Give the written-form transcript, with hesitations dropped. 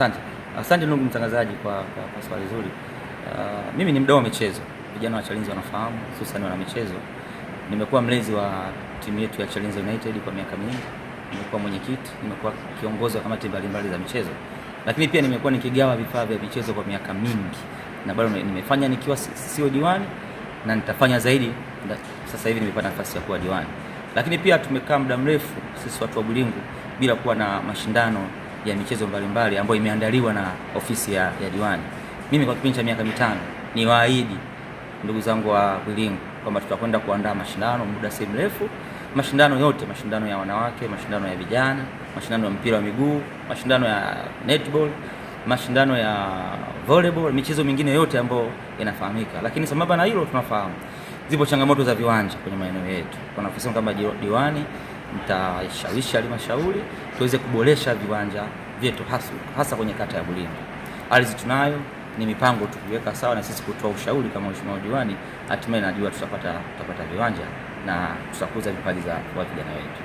Asante. Asante ndugu mtangazaji kwa swali zuri. Mimi ni mdau wa michezo. Vijana wa Chalinze wanafahamu, hususan wana michezo. Nimekuwa mlezi wa timu yetu ya Chalinze United kwa miaka mingi. Nimekuwa mwenyekiti, nimekuwa kiongozi wa kamati mbalimbali za michezo. Lakini pia nimekuwa nikigawa vifaa vya michezo kwa miaka mingi. Na bado nimefanya nikiwa sio diwani na nitafanya zaidi sasa hivi nimepata nafasi ya kuwa diwani. Lakini pia tumekaa muda mrefu sisi watu wa Bulingu bila kuwa na mashindano ya michezo mbalimbali ambayo imeandaliwa na ofisi ya diwani. Mimi kwa kipindi cha miaka 5 niwaahidi ndugu zangu wa Bulingu kwamba tutakwenda kuandaa mashindano muda si mrefu, mashindano yote, mashindano ya wanawake, mashindano ya vijana, mashindano ya mpira wa miguu, mashindano ya netball, mashindano ya volleyball, michezo mingine yote ambayo inafahamika. Lakini sambamba na hilo tunafahamu zipo changamoto za viwanja kwenye maeneo yetu. Kwa nafasi kama diwani nitashawishi halmashauri tuweze kuboresha viwanja vyetu hasa kwenye kata ya Bulingu. Ardhi tunayo, ni mipango tu kuiweka sawa na sisi kutoa ushauri kama mheshimiwa diwani, hatimaye najua tutapata viwanja na tutakuza vipaji za vijana wetu.